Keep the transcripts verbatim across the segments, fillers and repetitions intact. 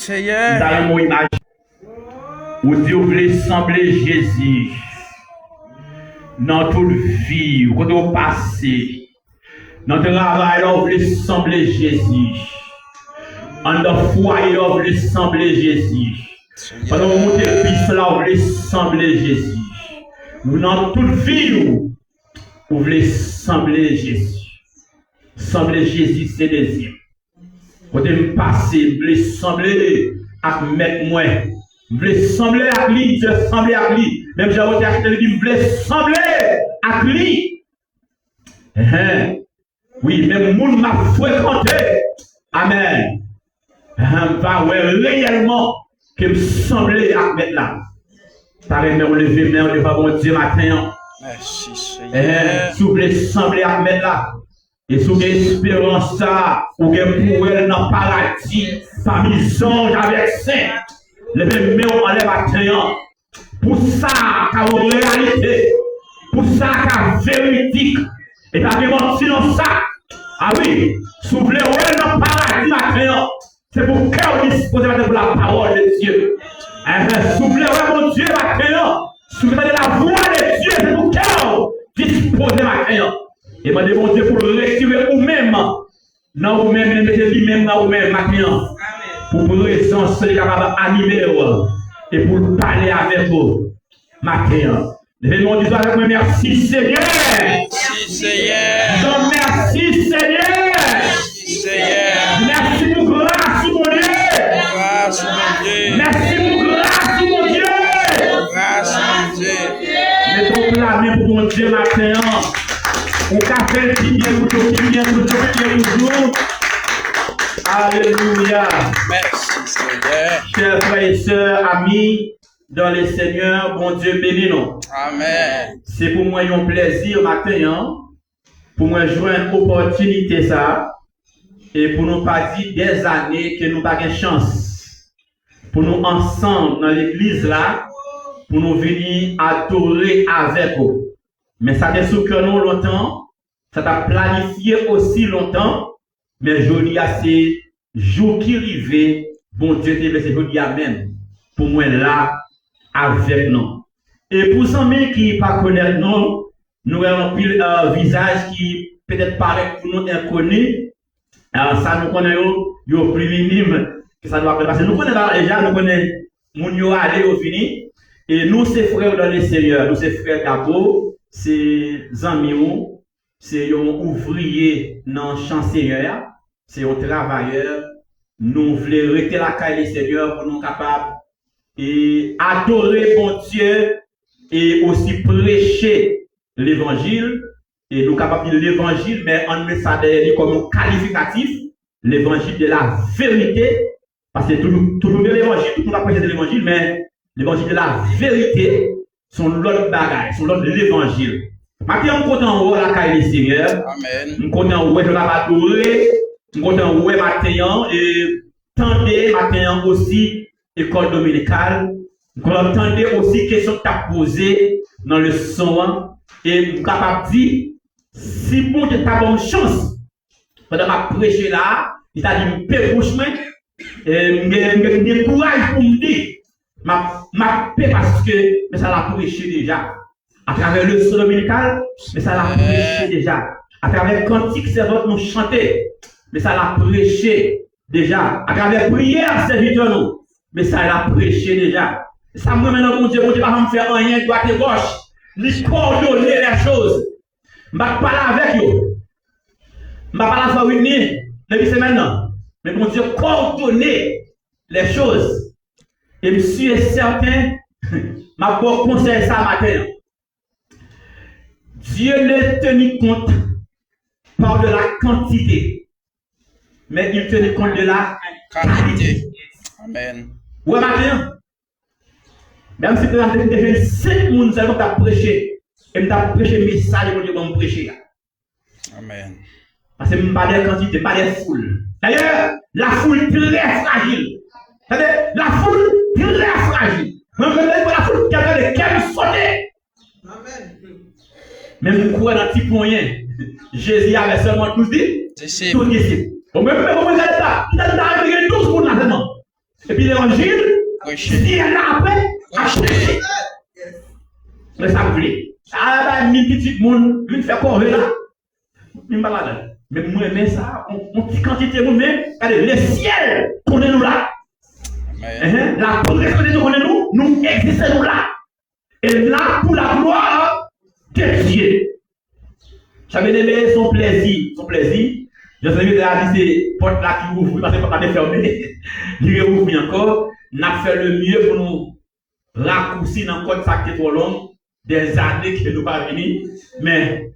Seyè. M ta renmen w imajine ou di w vle sanble Jezi nan tout vi w, kote w pase, nan travay la w vle sanble Jezi, anndan fwaye a w vle sanble Jezi, pandan w moute bis la w vle sanble Jezi, nan tout vi w, ou vle sanble Jezi. Sanble Jezi se dezi m. Kote m pase, m vle sanble ak Mèt mwen. M vle sanble ak li, m vle sanble ak li. Menm jan Wote a chante, li di, m vle sanble ak li. Enhen. Wi, menm moun m ap frekante. Amèn. Enhen, m va wè reyèlman ke m sanble ak Mèt la. Ta renmen w leve men w devan Bondye maten an. Mèsi, Seyè. Enhen, si w vle sanble ak Mèt la, e si w gen esperans sa, ou gen pou wè l nan paradi, pami zanj avèk sen. Leve men w anlè maten an. Pou sa ka yon reyalite, pou sa ka veridik, e pa gen manti nan sa. A wi, si w vle wè l nan paradi maten an, se pou kè w dispoze maten pou la parole de Dieu. Enhen, si w vle wè Bondye maten an, si w vle tande la voix de Dieu, se pou kè w dispoze maten an. E mande Bondye pou l retire ou menm nan ou menm, li mete li menm nan ou menm maten an. Pou prezans li kapab anime w e pou l pale avèk ou maten an. Leve men w, di sa avèk mwen, mèsi Senyè. Mèsi Senyè. Di sa, mèsi Senyè. Mèsi Senyè. Mèsi pou gras ou Bondye. Gras ou Bondye. Mèsi pou gras ou Bondye. Gras ou Bondye. Mete w pla men pou Bondye maten an. Ou ka fè l pi byen pou nou, pi byen pou nou, pi byen pou nou. Alelouya. Mèsi Senyè. Chè frè e sè, ami dan le Senyè, Bondye beni nou. Amèn. Se pou mwen yon plèzi maten an, pou mwen jwenn opòtinite sa, e pou nou pa di dèzane ke nou pa gen chans pou nou ansanm nan legliz la, pou nou vini adore avèk ou. Men sa te sou kè nou lontan, sa t ap planifye osi lontan, men jodi a se jou ki rive, Bondye te vle se jodi a menm, pou mwen la avèk nou. E pou zanmi ki pa konèt nou, nou wè anpil, eh, vizaj ki petèt parèt pou nou enkoni, eh, sa nou konnen yo, yo pli minim ke sa nou ap pase. Nou konnen bagay la deja, nou konnen moun yo ale, yo vini. E nou se frè yo dan le Senyè, nou se frè Gabo, se zanmi w, se yon ouvriye nan chan Senyè a, se yon travayè. Nou vle rete lakay le Senyè pou nou kapab e adore Bondye e osi preche levanjil. E nou kapab di levanjil, men ann met sa dèyè li kòm yon kalifikatif, levanjil de la verite. Paske toujou, toujou gen levanjil, tout moun ap preche de levanjil, men levanjil de la verite, se yon lòt bagay, se yon lòt levanjil. Maten an, m kontan wè w lakay le Senyè. Amèn. M kontan wè jan w ap adore. M kontan wè maten an, e tande maten an osi, ekòl dominikal. M kontan tande osi kesyon k t ap poze nan leson an. E m kapab di, si Bondye ta ban m chans, pandan m ap preche la, li ta di m pe bouch mwen, e m gen, m gen, m gen kouraj pou m di, m ap, m ap pe paske mesaj la preche deja. Atravè leson dominikal, mesaj la preche deja. Atravè kantik sèvant nou chante, mesaj la preche deja. Atravè priyè sèvitè nou, mesaj la preche deja. Sa m renmen nan Bondye, Bondye pa janm fè anyen dwat e gòch. Li kòdone lè choz. M pa t pale avèk yo. M pa pale a Frè Whitney depi semèn nan. Men Bondye kòdone lè choz. E m si e sèten, m ap ba w konsèy sa maten an. Dieu ne tenait compte pas de la quantité, mais il tenait compte de la qualité. Amèn. Ou wè maten an, menm si te te jwenn senk moun sèlman k t ap preche, e m t ap preche mesaj Bondye ban m preche a. Amèn. Paske m pa de kantite, m pa de foul. Dayè, lafoul trè frajil. Tande, lafoul trè frajil. Mwen, mwen, mwen, lafoul, kè m gade, kè m sote. Amèn. Men m kwè nan ti ponyen. Jezi avè sèlman douz di-, disip. Douz disip. Bon, men, men, bon, mwen gade sa. M ta, m ta gen douz moun la sèlman. Epi levanjil, syèl la apre, ap preche. Men sa m vle. Ala bay mil pitit moun vin fè kòve la. Men m pa ladan. Men mwen renmen sa, yon, yon ti kantite moun, men gade, lesyèl konnen nou la. Enhen, laprès konnen nou, konnen nou, nou egziste, nou la. E la pou la glwa de Dye. Chè byeneme, se yon plèzi, se yon plèzi. Jan sèvitè a di, se pòt la ki ouvri, paske pòt la te fèmen. Li reouvri ankò. N ap fè le mye pou nou rakousi nan kòd sa ki te twò long, dèzane ke nou pa vini. Men,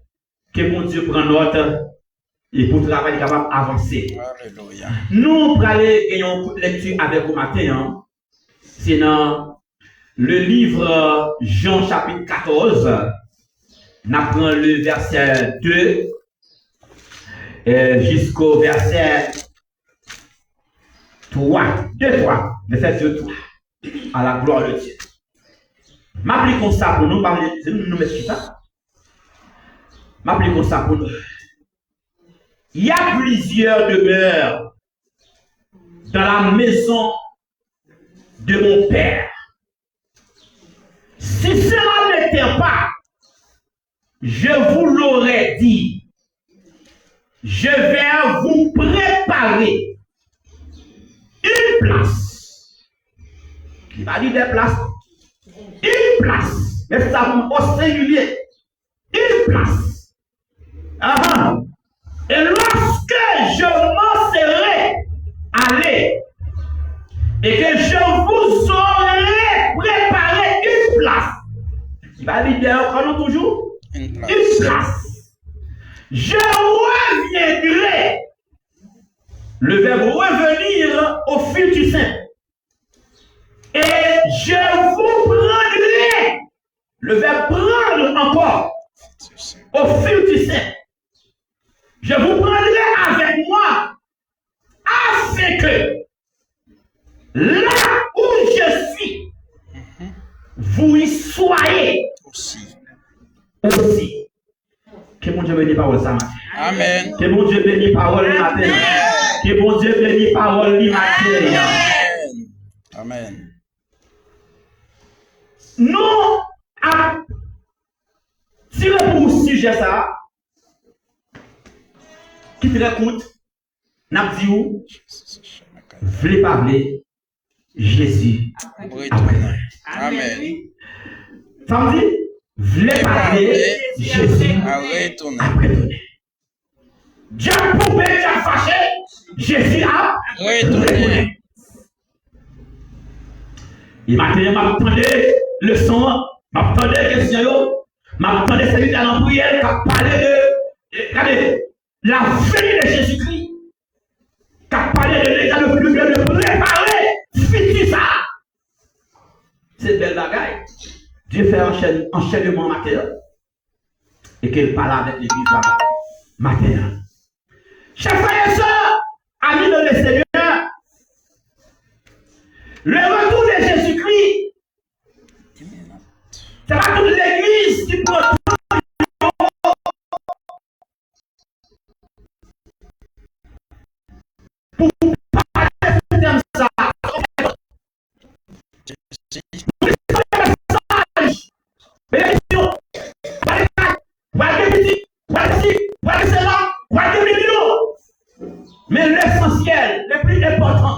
ke Bondye pran nòt e pou travay li kapab avanse. Alelouya. Nou prale gen yon kout lèkti avèk ou maten an. Se nan le livre Jean chapitre quatorze. N ap pran le vèsè de, euh, jusqu'au verset trois. Deux, trois. Vèsè de, trois. À la gloire de Dieu. M ap li konsa pou nou, m ap li, se nou, nou mèt chita. M ap li konsa pou nou. Il y a plusieurs demeures dans la maison de mon Père. Si cela n'était pas, je vous l'aurais dit. Je vais vous préparer une place. Li pa di de plas. Une place. Mèt sa o sengilye. Une place. Ahan. Et lorsque je m'en serai allé, et que je vous aurai préparé une place. Li pa di de ankò non toujou. Une place. Une place. Je reviendrai. Le verbe revenir au futur simple. Et je vous prendrai. Le verbe prendre encore au futur simple. Je vous prendrai avec moi afin que là où je suis, vous y soyez aussi. Ke Bondye beni pawòl sa maten. Amèn. Ke Bondye beni pawòl li maten. Ke Bondye beni pawòl li maten. Amèn. Nou ap tire pou sijè sa a, ki trè kout, n ap di w, vle pa vle, Jezi ap retounen. Amèn. Sa m di, vle pa vle, Jezi ap retounen. Dyab ponpe, dyab fache, Jezi ap retounen. E maten an, m ap tande leson an, m ap tande kesyon yo, m ap tande sèvitè nan priyè k ap pale de, de, gade, la venue de Jésus-Christ, k ap pale de leta de, de, de, de prepare fiti sa a. Se bèl bagay. Dye fè anchèn-, anchènman maten an. E ke l pale avèk legliz la maten an. Chè frè e sè, ami dans le Seigneur, le retour de Jésus-Christ, se pa tout legliz ki pran tan pou pale sou tèm sa a. Benediksyon. Pale kay. Pral gen pitit. Pral gen si. Pral gen sela. Pral gen milyon. Men lesansyèl, le pli enpòtan,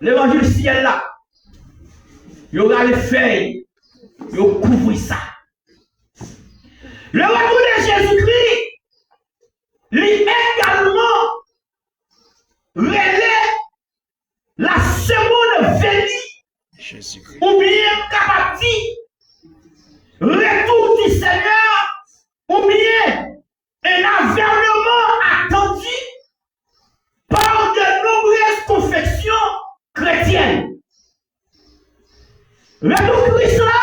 levanjil syèl la, yo rale fèy, yo kouvri sa. Le retour de Jésus-Christ, li egalman rele la seconde venue, oubyen m kapab di, retour du Seigneur, oubyen un avènement attendu par de nombreuses confessions chrétiennes. Retou Kris la,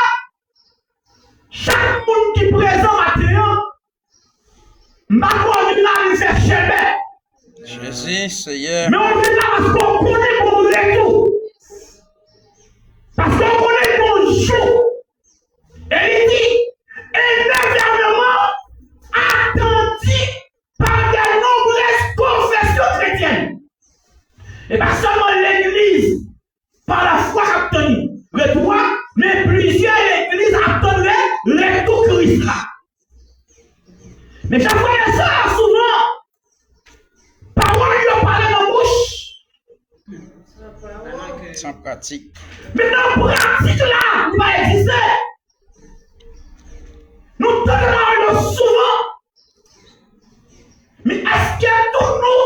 chak moun ki prezan maten an, m pa kwè w vin la vin fè chèlbè. Jezi, Seyè. Men w vin la paske w konnen gon retou. Paske w konnen gon jou. E li di, un avènement attendu par de nombreuses confessions chrétiennes. E pa sèlman legliz Mechan frè e sè, souvan, pawòl yo pale nan bouch. San pratik. Men nan pratik la, li pa egziste. Nou tande pawòl yo souvan. Men èske tou nou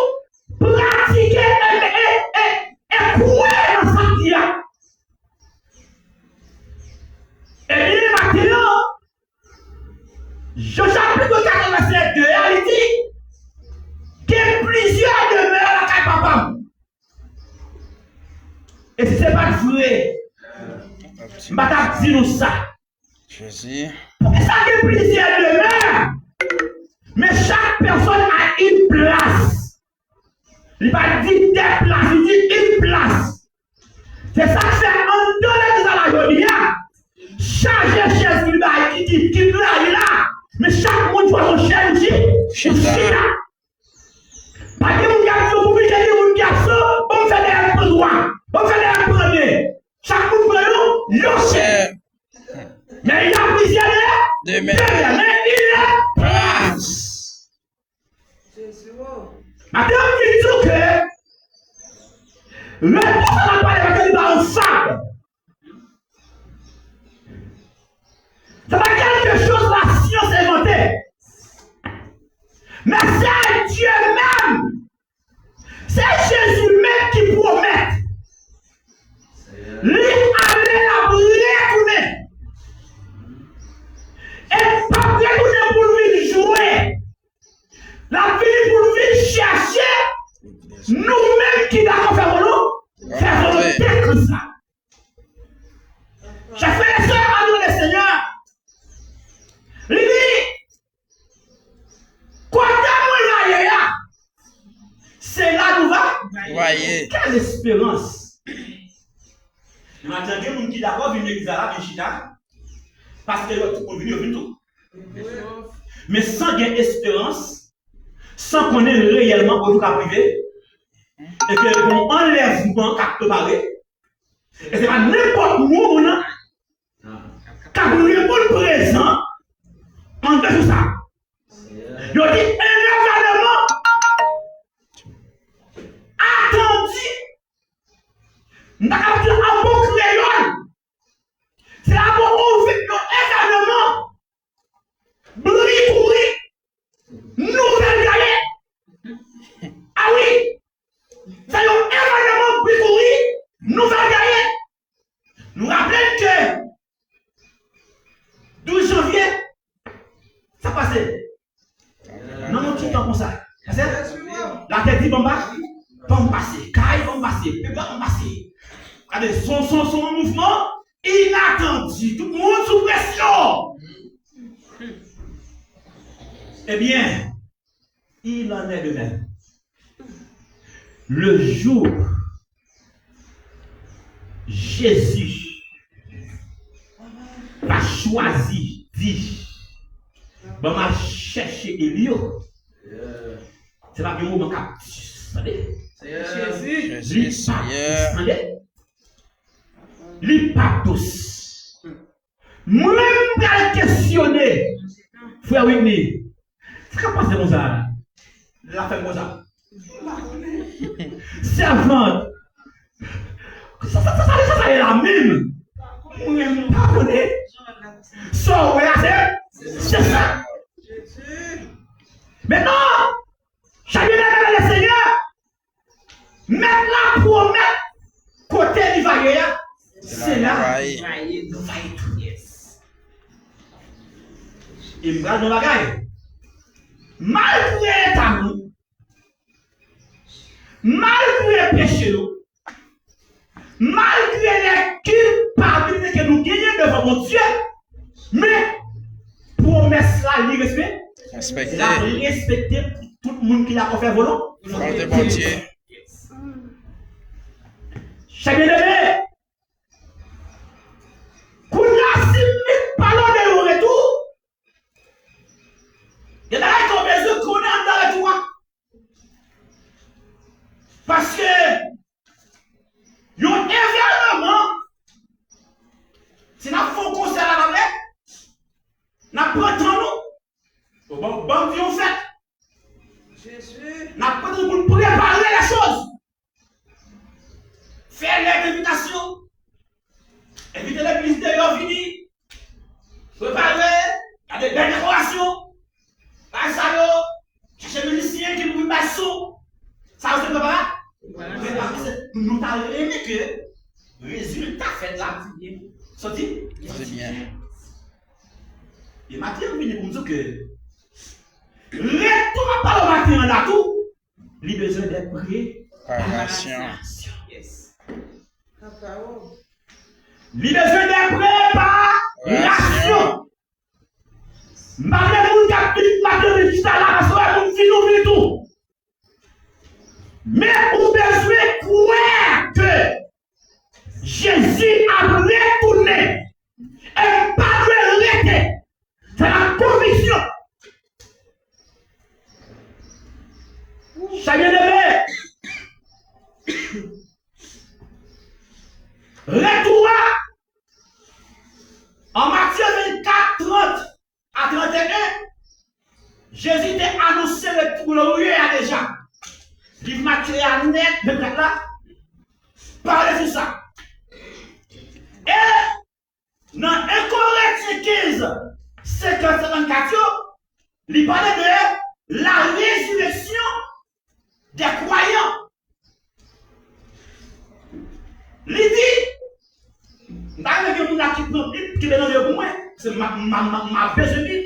pratike e, e, e, e kwè nan sa k di a? Ebyen, maten an, Jan chapit katòz vèsè de a, li di, gen plizyè demè lakay Papa m. E si se pa t vre, m pa t ap di nou sa. Jezi. Poukisa gen plizyè demè? Men chaque personne a une place. Li pa di de plas, li di une place. Se sa k fè anndan legliz la jodi a, chaje chèz ki bay, ki, ki, ki rayi la, men chak moun chwazi yon chèz pou chi-, pou chita. Pa gen moun k ap di yo pou vin, gen moun ki absan, bon, m fè dèyè m pran twa, bon, m fè dèyè m pran de. Chak moun pran yon, yon chèz. Men y a plizyè de, demè, men il est place. Maten an, m vin di w ke retou sa n ap pale, paske li pa yon fab. Se pa quelque chose la science inventé. Men se Dye menm. Se Jezi menm ki pwomèt. Li ale, l ap retounen. E l p ap retounen pou l vin jwe. L ap vini pou l vin chèche nou menm ki dakò fè volon-, fè volonte Kris la. Chè frè e sè, an nou le Senyè, li di, kote mwen va ye a, se la nou va, va ye. Quelle espérance! Maten, gen moun ki dakò vin legliz la, la vin chita, paske yo tout moun vini, yo vin tou. Men san gen esperans, san konnen reyèlman kote w ka rive, e ke gon anlèvman k ap prepare, e se pa nenpòt moun k ap reponn prezan anndan jou sa. Yo di un événement attendu. M ta kapab di an bon kreyòl, se la bon ouvri yon evènman. Bri kouri, nouvèl gaye. A wi, se yon evènman bri kouri, nouvèl gaye. Nou raple n ke douz janvye, sa pase. Nan yon ti tan konsa. Pase, latè di, ban m pa-, ban m pase. Kay, ban m pase. Pep la, ban m pase. Gade, son, son, son mouvman inatandi. Tout moun sou presyon. Ebyen, il en est de même. Le jour Jezi pa chwazi di, ban m al chèche Eli yo. Se pa gen moman k ap dis, tande. Jezi. Li pa dis, tande. Li pa dous. Mwen, m pral kesyone frè Whitney. Sa k ap pase konsa? L ap fè m konsa. Sèvant. Sa, sa, sa, sa, sa, sa ye la menm? Mwen, m pa konnen. Sa w wè a, se, se sa. Mentnan, chak byen nan le Senyè, Mèt la pwomèt kote li va ye a, se la nou va ye tou. E m pral di yon bagay. Malgre eta nou, malgre peche nou, malgre lè kilpabilite ke nou genyen devan Bondye, men pwomès la, li respe-, respekte. L ap respekte pou tout moun ki dakò fè volon-, volonte Bondye. Chè byeneme, kounye a, si m vin pale w de yon retou, gen bagay ke w bezwen konnen anndan retou a. Paske yon evènman, si n ap fè yon konsè la, n ap pran tan nou. Bon, ban m di yon envitasyon. Envite legliz deyò vini. Prepare, gade bèl dekorasyon. Bagay sa yo, chache mizisyen ki pou vin bay son. Sa yo se prepara? Prepara, se nou ta renmen ke rezilta fèt la soti. Soti byen. E maten an vini pou m di w ke retou m ap pale w maten an la tou, li bezwen de preparasyon. Yes. Li bezwen de preparasyon. M pa vle moun k ap vin maten vin chita la, paske wè moun vin ou vin tou. Men ou bezwen kwè ke Jezi ap retounen. E m pa dwe rete. Se la konviksyon. Chè byeneme, retou a, an Matye vennkat, trant a trannteyen, Jezi te anonse retou glorye a deja. Liv Matye a nèt, vennkat la, pale sou sa. E nan en Korentyen kenz, senkant, senkannkat yo, li pale de la résurrection des croyants. Li di, m ta renmen gen moun la ki pran Bib, ki kenbe nan men yo pou mwen, se m ap, m ap, m ap, m ap bezwen Bib.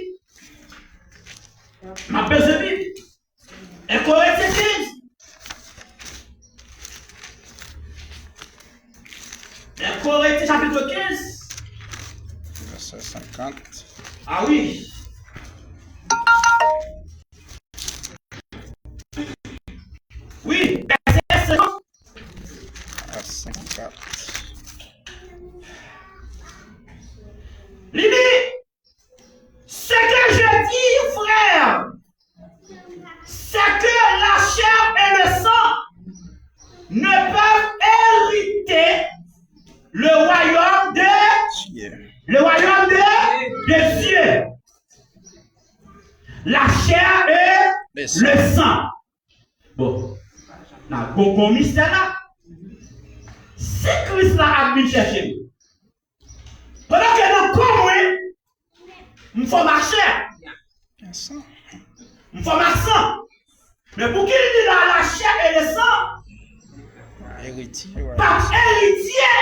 M ap bezwen Bib. En Korentyen kenz. En Korentyen chapit kenz. Vèsè senkant. Ah wi. Wi, vèsè senkant. A senkant. Li di, ce que je dis, frères, c'est que la chair et le sang ne peuvent hériter le royaume de, le royaume de, de Dieu. La chair et le sang. Bon, nan gon, gon mistè la. Si Kris la ap vin chèche m, pandan ke nan kò mwen, m fòm a chè, m fòm a san. Men pou ki l di la, la chair et le sang p ap eritye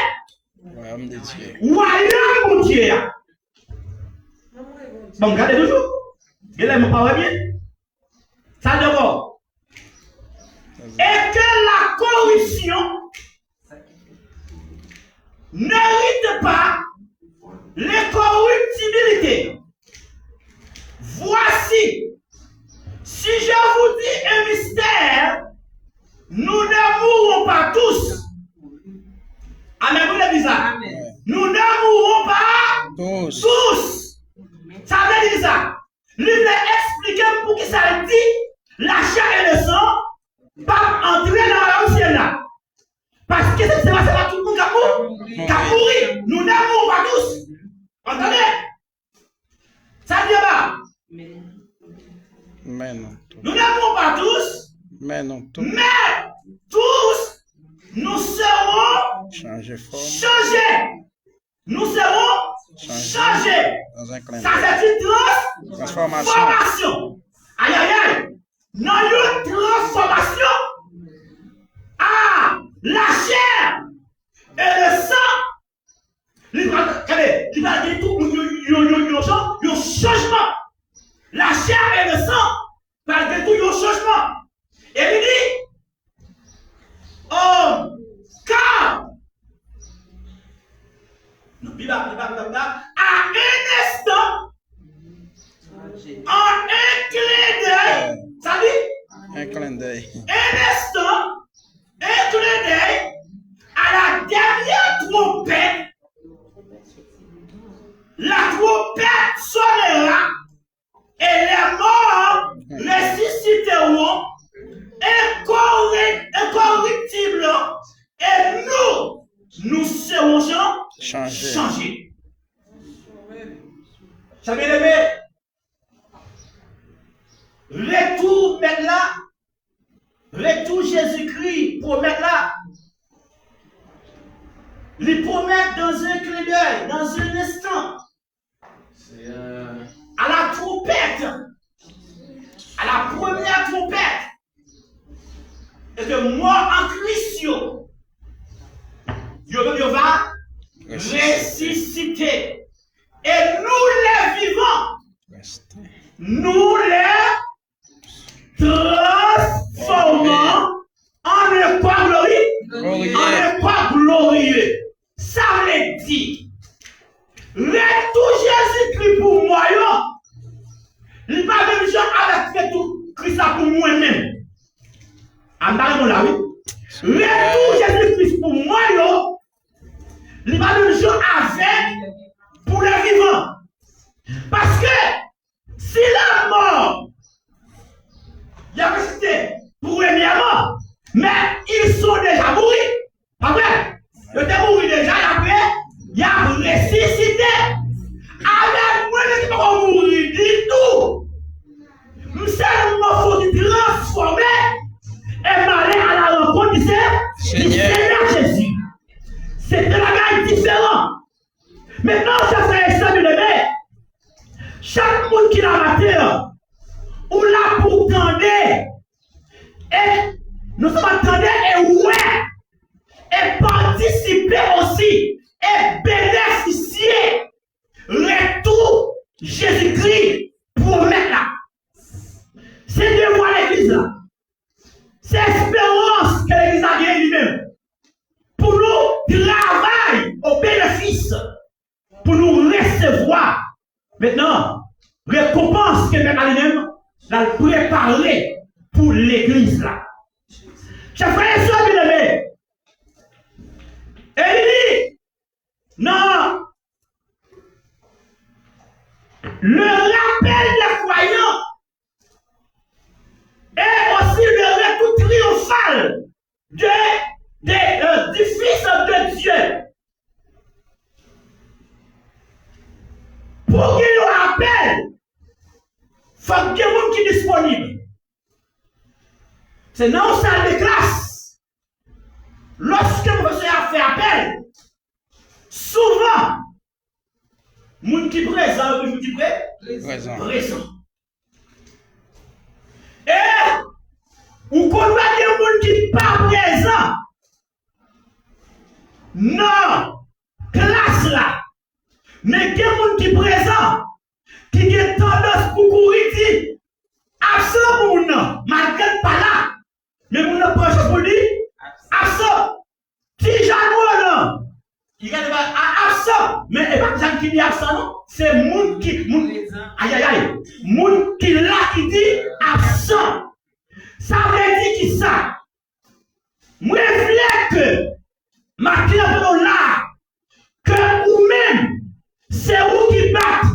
wayòm de Dye. Wayòm Bondye a. Bon, gade toujou. Genlè m pa wè byen. Sa ankò. Et que la corruption n'hérite pas l'incorruptibilité. Voici, si je vous dis un mystère, nous ne mourrons pas tous. Amen, pou legliz la. Amen. Nous ne mourrons pas tous. Tous. Sa vle di sa. Li vle eksplike m poukisa l di la chair et le sang p ap antre nan wayòm syèl la. Paske se, se pa, se pa tout moun k ap mou-, k ap mouri. Nous ne mourrons pas tous. Entendez? Sa di anba. Men nou tou. Nous ne mourrons pas tous. Men nou tou. Mais tous nous serons changés. Changés. Nous serons changés. Sa se yon trans-, transfòmasyon. Ayayay! Nan yon transfòmasyon, a, la chair et le sang, li pral, gade, li pral gen tou yon, yon, yon, yon, yon chan-, yon chanjman. La chair et le sang pral gen tou yon chanjman. E li di, oh, car, non, pi ba, pi ba, pi ba, pi ba, à un instant, en un clin d'œil, sa di? Un clin d'œil. Un instant, un clin d'œil, à la dernière trompette, la trompette sonnera, et les morts ressusciteront incorri-, incorruptibles, et nous, nous serons chan-, changés. Changés. Chè byeneme, retou Mèt la, retou Jezikri pwomèt la, Li pwomèt dans un clin d'œil, dans un instant, à la trompette, à la première trompette, e ke mò an Kris yo, yo menm yo va resisite. E nou, lè vivan, nou lè transfòme an un corps glori-, an un corps glorieux. Sa vle di, retou Jezikri pou mò yo, li pa menm jan avèk retou Kris la pou mwen menm. A, m ta reponn la, wi. Retou Jezikri pou mò yo, li pa menm jan avèk pou lè vivan. Paske si lanmò, y ap resisite premyèman, men ils sont déjà mouri. Pa vre? Yo te mouri deja, y ap re-, y ap resisite. Avèk mwen menm ki poko mouri ditou, m sèlman fò ki transfòme e m ale à la rencontre du Se-, du Senyè Jezi. Se de bagay diferan. Mentnan, chè frè e sè byeneme, chak moun ki la maten an, ou la pou w tande, e non sèlman tande e wè, e patisipe osi, e benefisye retou Jezikri pwomèt la. Se devwa legliz la. Se esperans ke legliz la genyen li menm. Pou nou travay o benefis, pou nou resevwa. Mentnan, rekonpans ke Mèt la li menm, l al prepare pou legliz la. Chè frè e sè byeneme, e li di, nan le rappel des croyants et aussi le retour triomphal de, de, euh, du Fils de Dieu. Pou gen yon apèl, fòk gen moun ki disponib. Se nan yon sal de klas, lòske pwofesè a fè apèl, souvan, moun ki prezan yo toujou ki pre-, prezan. E ou konn wè gen moun ki pa prezan nan klas la, men gen moun ki prezan, ki gen tandans pou kouri di absan pou moun nan, malgre l pa la, men moun nan pran chans pou l di absan. Ti Jan Roland, li gade ba a absan, men e pa Jan ki di absan non, se moun ki, moun, ayayay, moun ki la ki di absan. Sa vle di ki sa? Mwen vle ke maten an pandan w la, ke ou menm, se ou ki bat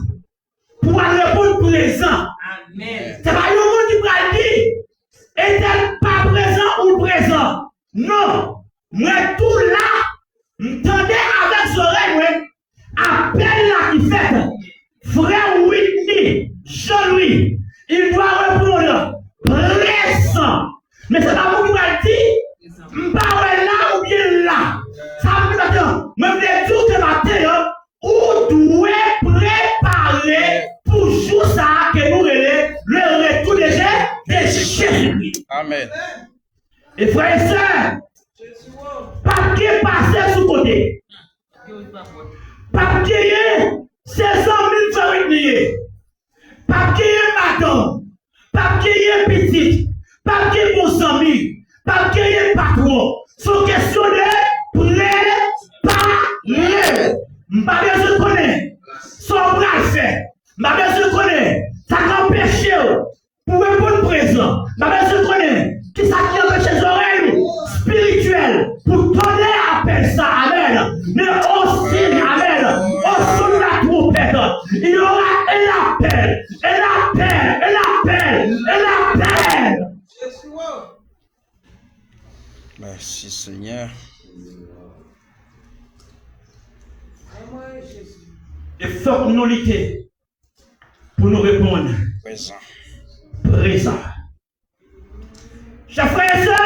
pou al reponn prezan. Amèn. Se pa yon moun ki pral di, entèl pa prezan ou prezan. Non. Mwen tou la, m tande avèk zòrèy mwen apèl la ki fèt. Frè Whitney Jean-Louis, il doit répondre présent. Men se pa moun ki pral di, m pa wè la oubyen la. Sa vle di maten an, mwen vle di w ke maten an, ou dwe prepare pou jou sa a ke nou rele le retour de Jé-, de Jezikri. Amèn. E frè e sè, p ap gen pase sou kote. P ap genyen se zanmi m fè Whitney ye. P ap genyen madanm. P ap genyen pitit. P ap gen bon zanmi. P ap genyen patwon. Se yon kesyon de prepare. M pa bezwen konnen sa w pral fè. M pa bezwen konnen sa k anpeche w pou reponn prezan. M pa bezwen konnen kisa ki anpeche zòrèy nou espirityèl pou tande apèl sa. Amèn. Men osi, amèn, au son de la trompette, il y aura un appel, un appel, un appel, un appel. Mèsi, Senyè. E fòk nou lite pou nou reponn prezan. Prezan. Chè frè e sè,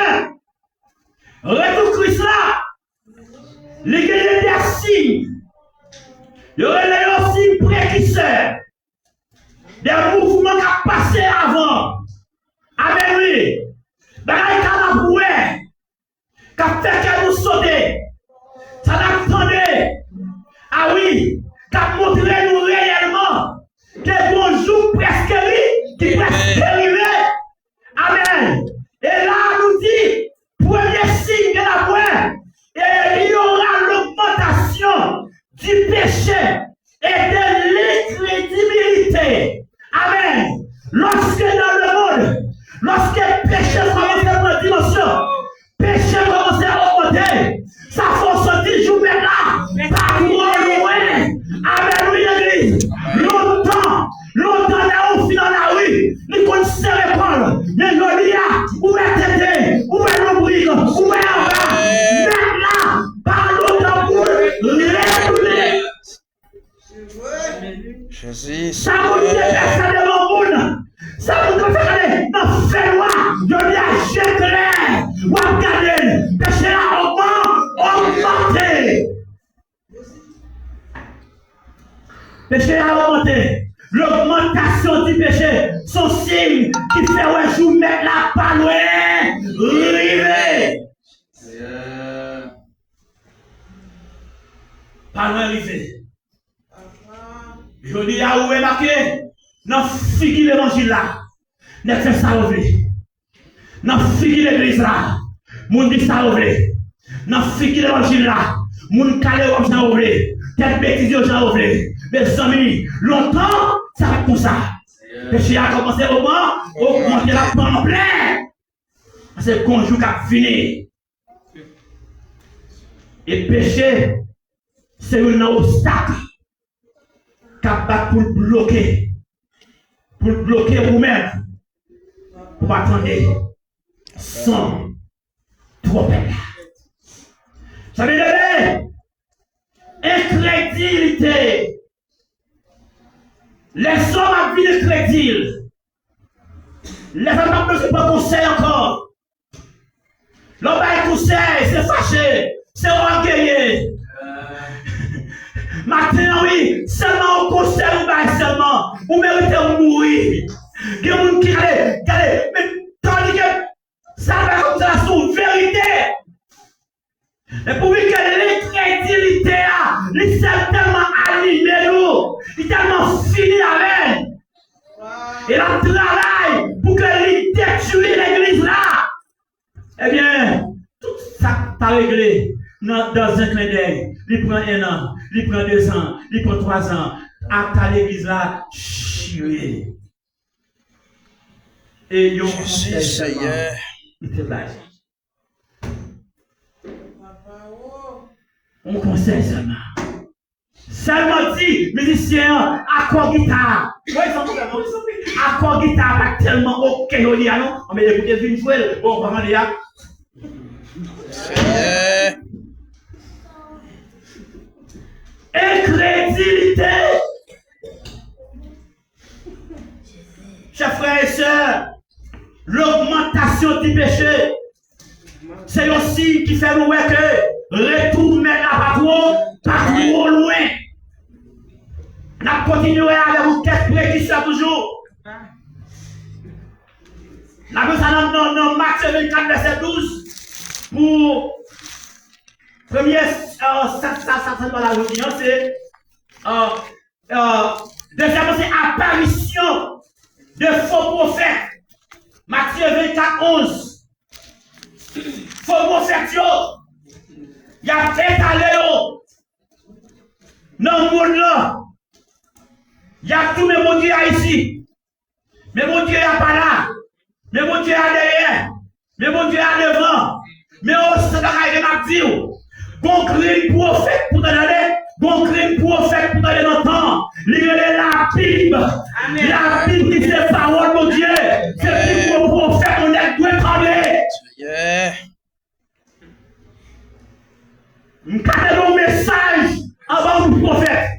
retou Kris la, li gen de siy. Yo rele yo siy prekisè. De mouvman k ap pase avan. Amèn, wi. Bagay sa n ap wè, k ap fè kè nou sote. Sa n ap tande. A wi, k ap montre nou reyèlman ke gon jou prèske ri, ki prèske rive. Amèn. E la, nou di, premye siy ke n ap wè, e, il y aura l'augmentation du péché et de l'incrédulité. Amèn. Lorsque dans le monde, lorsque peche kòmanse pran dimansyon, peche kòmanse ogmante, sa fè w santi jou mèt la pa twò lwen. Amèn, wi, legliz. Lontan, lontan, lè ou fin nan lari, li konn sere kò l. Men jodi a, ou wè tete, ou wè lonbrik, ou wè anba. Mèt la pa lontan pou l retounen. Jezi, sa moun te fè sa devan moun, sa moun te fè gade nan fènwa, jodi a je klè, w ap gade l, peche a ogman-, ogmante. Peche a ogmante. L'augmentation du péché, se yon siy ki fè wè jou mèt la pa lwen rive. Pa lwen rive. Jodi a, ou remake, nan figi levanjil la, nèg fè sa yo vle. Nan figi legliz la, moun di sa yo vle. Nan figi levanjil la, moun kale wòb jan yo vle, tèt betiz yo jan yo vle. Mezanmi, lontan, sa pa t konsa. Peche a kòmanse ogman-, ogmante, l ap pran anplè. Paske gon jou k ap vini. E peche, se youn nan obstak k ap bat pou l bloke, pou l bloke ou menm, pou w pa tande son twonpèt la. Sa vle di, enkredilite. Lèzòm ap vin enkredil. Lèzòm ap bezwen pran konsèy ankò. Lè w bay konsèy, se fache, se ògeye. Maten an, wi, sèlman yon konsèy ou bay sèlman, ou merite mouri. Gen moun ki gade, gade, men tandike sa bay konsèy la se yon verite. Men pou wi ke lenkredilite a, li sètèlman alime nou, li tèlman fini avè n. E l ap travay pou ke li detwi legliz la. Ebyen, tout sa k pa regle nan, dans un clin d'œil, li pran en an, li pran dezan, li pran twazan, ata legliz la chire. E yon konsèy sèlman, li te bay. Yon konsèy sèlman. Sèlman di mizisyen an akò gita a. Wi, sa m fè, wi, sa m fè. Akò gita a pa tèlman oke jodi a, non. Anben, ekoute, vin jwe l. Bon, pa mande a. Senyè. Enkredilite. Chè frè e sè, logmantasyon di peche, se yon siy ki fè nou wè ke retou Mèt la pa twò, pa twò lwen. N ap kontinye avèk yon tèks prekisè toujou. N ap li sa nan, nan, nan Matye vennkat, vèsè douz, pou premye, euh, sa, sa, sa, sa, sa, la jodi a, se, euh, Euh, dezyèm, se aparisyon de fo pwofèt. Matye vennkat onz. Fo pwofèt yo, y ap etale yo nan mond lan. Y ap di w, men Bondye a isi. Men Bondye a pa la. Men Bondye a dèyè. Men Bondye a devan. Men o san bagay ke m ap di w. Gon grenn pwofèt pou tande, gon grenn pwofèt pou tande nan tan. Li rele Labib. Amèn. Labib ki se pawòl Bondye. Se pi gwo pwofèt yon nèg dwe tande. M ka tande yon mesaj anba yon pwofèt.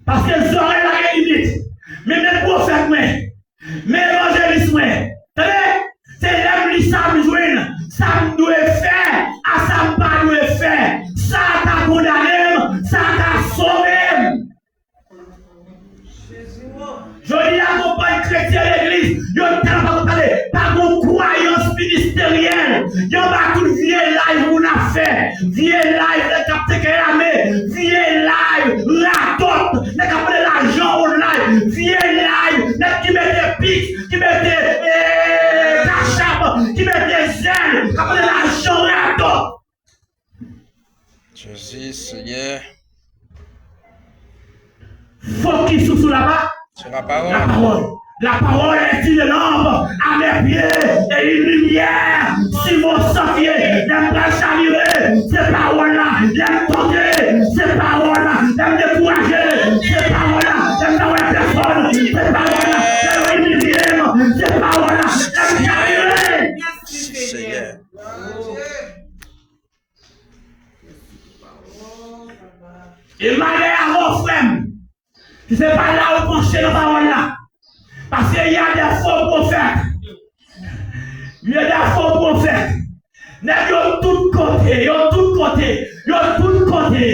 Paske zòrèy la gen limit. Men, men pwofèt mwen, men evanjelis mwen. Tande, se lè m li sa m jwenn sa m dwe fè, a sa m pa dwe fè. Sa ta gon Senyè. Fokis ou sou la pa-, sou la pawòl. La parole. La parole est une lampe à mes pieds et une lumière sur mon sentier. Lè m pral chavire, se pawòl la. Lè m tonbe, se pawòl la. Lè m dekouraje, se pawòl la. Lè m pa wè pèsòn, se pawòl la. Lè yo imilye m, se pawòl la. Lè m chavire. Senyè. E malè a ou, frè m, si se pa la ou panche nan pawòl la. Paske y a de fo pwofèt. Y a de fo pwofèt. Nèg yo tout kote, yo tout kote, yo tout kote.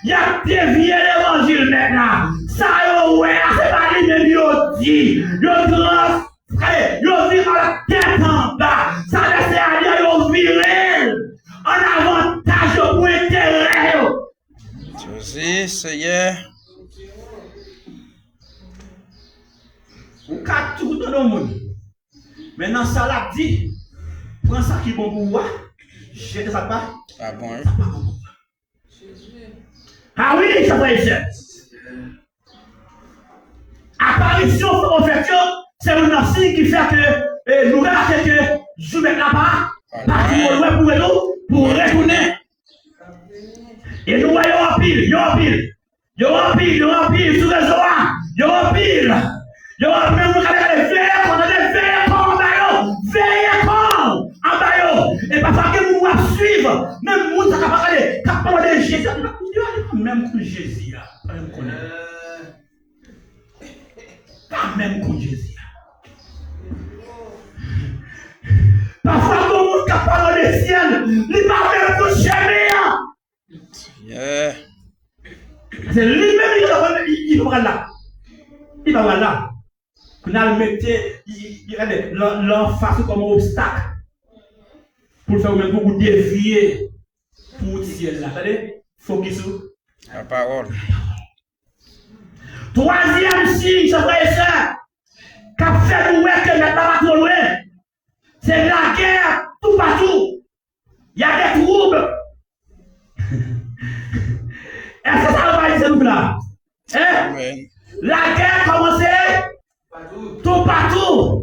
Y ap devye levanjil Mèt la. Sa yo wè a, se pa li menm yo di. Yo trans-, gade, yo vire l tèt anba. Sa vèsè a di a, yo vire l an avantaj yo pou enterè yo. Jezi, Senyè. Ou ka toujou tande yon moun. Men nan sa l ap di, pran sa ki bon pou ou a, jete sa k pa, pa bon, wi. Sa pa bon pou ou. A wi, chè frè e sè. Aparisyon pwofèt yo, se youn nan siy ki fè ke, e, nou remake ke jou Mèt la pa, pa twò lwen pou retou-, pou retounen. E nou wè yo anpil, yo anpil. Yo anpil, yo anpil sou rezo a. Yo anpil. Yo anpil, nou gade, gade, veye kò, tande, veye kò anba yo. Veye kò anba yo. E pafwa gen moun w ap swiv, menm moun sa k ap gade, k ap pale de Jezi a, li pa, li pa menm konn Jezi a. Pa menm konnen. Pa menm konn Jezi a. Pafwa gen moun k ap pale de syèl, li pa menm konn chemen an. Senyè. Se li menm li, li, li pa pral la. Li pa pral la. Pou n al mete, li, li, gade, lan, lanfas ou kòm yon obstak. Pou l fè ou menm pou ou devye pou ou syèl la. Tande? Fokis ou. La pawòl. Twazyèm siy, chè frè e sè, k ap fè nou wè ke Mèt la pa twò lwen, se lagè toupatou. Y a de twoub. Èske sa yo pa di se nou la? Hein? Amèn. Lagè kòmanse toupatou.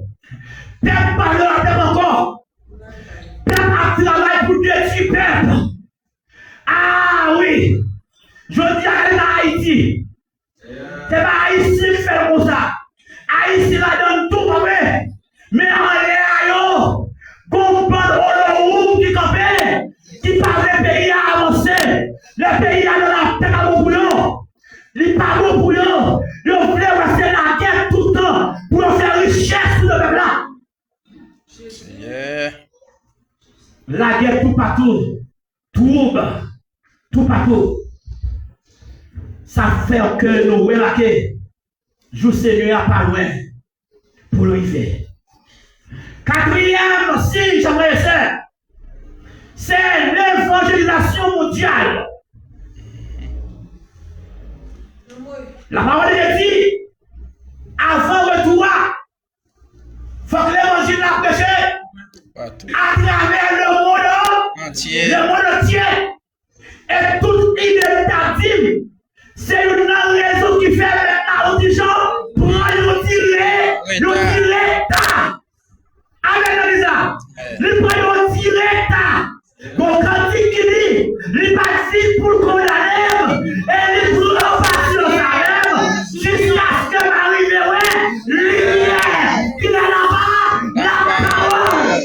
Pèp pa nan lapè ankò. Pèp ap travay pou detwi pèp. Ah wi! Jodi a, gade nan Ayiti. Se pa Ayisyen ki fè l konsa. Ayisyen ladan l tou, pa vre? Men anlè a yo, gon bann olowoum ki kanpe, ki pa vle peyi a avanse. Lè peyi a nan lapè, pa bon pou yo. Li pa bon pou yo. Yo vle wè se lagè toutan pou yo fè richès sou do pèp la. Senyè. Lagè toupatou. Twoub toupatou. Sa fè ke nou remake jou Senyè a pa lwen pou l rive. Katriyèm siy, chè frè e sè, se levanjelizasyon mondyal. Lapawòl de Dye di, avan retou a, fòk levanjil la preche atravè lemonn antye. Lemonn antye. E tout ide ta di m, se youn nan rezon ki fè Mèt la yon ti jan pran yon ti re-, yon ti reta. Amèn, legliz la. Li pran yon ti reta. Gon kantik ki di, li pa di pou l kondane m, e li pran pasyans avè m, jiskaske m a rive wè limyè ki nan lapa, lapawòl.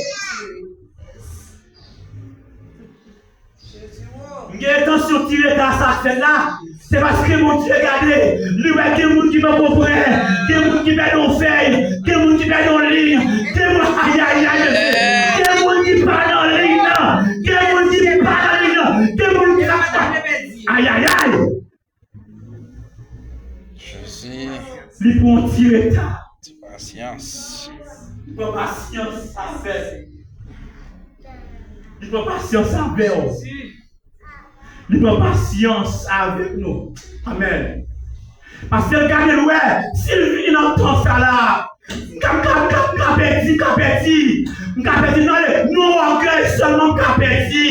M gen entansyon ti reta sa k fèt la. Se paske Bondye gade, li wè gen moun ki poko prè, gen moun ki pèdi yon fèy, gen moun ki pèdi yon liy, gen moun, ayayay, mesye, gen moun ki pa nan liy nan, gen moun ki pa nan liy nan, gen moun ki pa, ayayay. Jezi. Li pran ti reta. Ti pasyans. Li pran pasyans avè. Li pran pasyans avè w. Li pran pasyans avèk nou. Amèn. Paske l gade l wè, si l vini nan tan sa la, M ka, m ka, m ka, m ka pèdi, m ka pèdi. M ka pèdi nan le, nan ògèy sèlman m ka pèdi.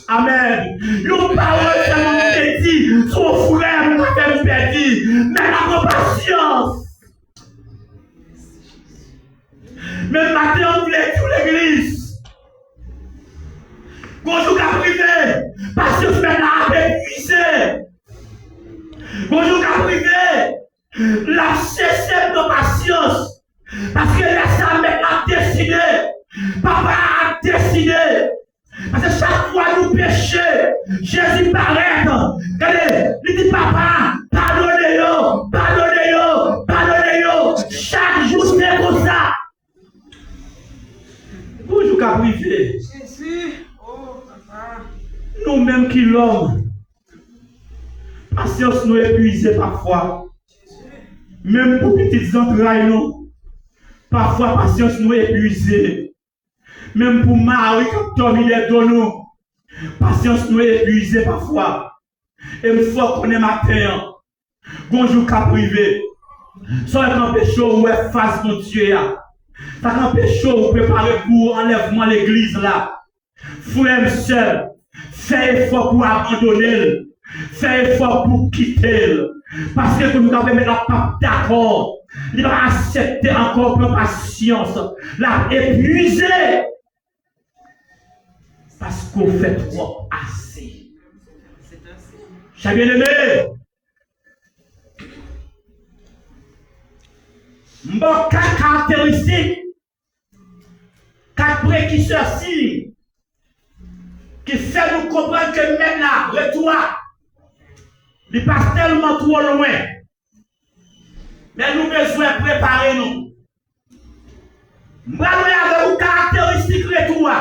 Amèn. Yon pawòl sèlman m te di sou yon frè m ka fè m pèdi. Men m ap pran pasyans. Men maten an, m vle di w legliz, gon jou k ap rive, pasyans Mèt la ap epuize. Gon jou k ap rive, l ap chèche pran pasyans. Paske lè sa a, Mèt la ap deside, Papa a ap deside. Paske chak fwa nou peche, Jezi parèt. Gade, li di, Papa, padone yo, padone yo, padone yo. Chak jou se konsa. Gon jou k ap rive. Jezi, oh, papa. Nou menm ki lòm, pasyans nou epuize pafwa. Menm pou pitit zantray nou, pafwa pasyans nou epuize. Menm pou mari k ap dòmi dèyè do nou, pasyans nou epuize pafwa. E m fè w konnen maten an, gon jou k ap rive, sa w wè k anpeche w wè fas Bondye a, sa k anpeche w prepare pou anlèvman legliz la. Frè m, sè m, fè efò pou w abandone l. Fè efò pou w kite l. Paske kou nou ka pèmèt l ap p ap dakò. Li p ap aksepte ankò pran pasyans. L ap epuize. Paske w fè twòp ase. Chè byeneme, m ba w kat karakteristik, kat prekisè siy ki fè nou konprann ke Mèt la, retou a, li pa tèlman twò lwen. Men nou bezwen prepare nou. M pral wè avè w karakteristik retou a.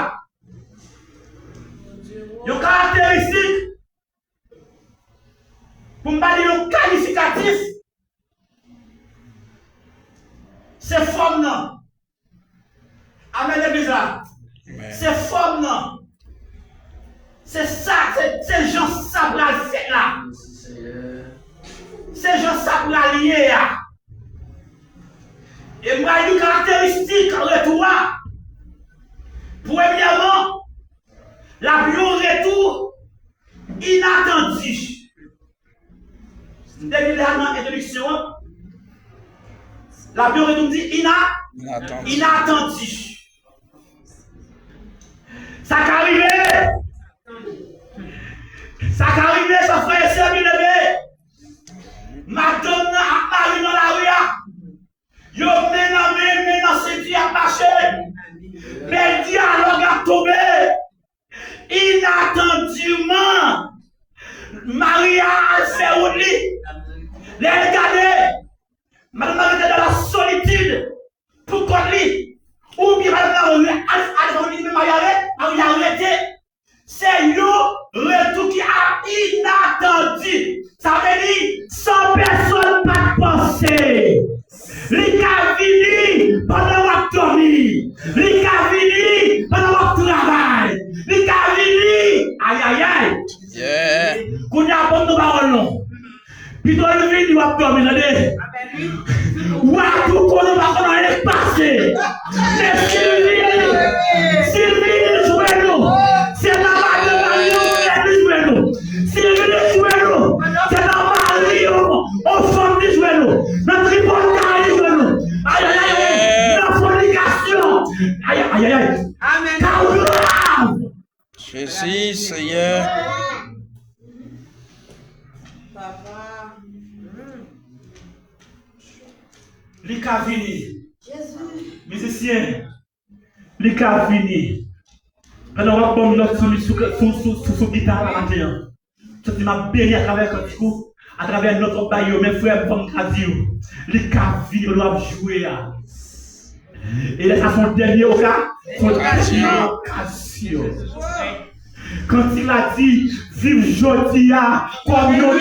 Yon karakteristik, pou m pa di yon kalifikatif, se fòm nan. Amèn, legliz la. Amèn. Se fòm nan. Se sa, se, se jan sa pral fèt la. Se jan sa pral ye a. E m pral di karakteristik retou a. Premyèman, l ap yon retou inatandi. M te li la nan entwodiksyon an. L ap yon retou, m di ina-, inatandi. Inatandi. Sa ka rive. Sa ka rive, chè frè e sè byeneme. Madanm nan ak mari nan lari a. Yo men nan men, men nan senti ap mache. Men dyalòg ap tonbe. Inatandiman, mari a al fè wout li. Lè l gade, madanm nan rete dans la solitude pou kont li. Oubyen madanm nan al, al fè wout li, men mari a re-, mari a rete. Se yon retou ki a inatandi. Sa vle di, san pèsonn pa t panse. Li ka vini pandan w ap dòmi. Li ka vini pandan w ap travay. Li ka vini. Ayayay. Yeah. Kounye a, ban m yon pawòl non. Pito l vini, w ap dòmi, tande. W a tou konnen w pa konn anyen k pase. Men si l vini, si l vini jwenn ou, se nan madanm mari ou, li jwenn ou. Si l vini jwenn ou, se nan mari ou, yon fanm li jwenn ou. Nan tripotay li jwenn ou. Ayayay, nan fònikasyon. Ayayay. Amèn. Ka w grav. Jezi, Senyè. Papa. Li ka vini. Jezi. Mizisyen, li ka vini. Pandan w ap ban m nòt sou, sou, sou, sou, sou, sou gita la maten an, santi m ap beni atravè kantik ou, atravè nòt w ap bay yo, men frè m, fò m ka di w, li ka vini pandan w ap jwe a. E lè sa se yon dènye oka-, se yon dènye okazyon. Kantik la di, viv jodi a kòm yon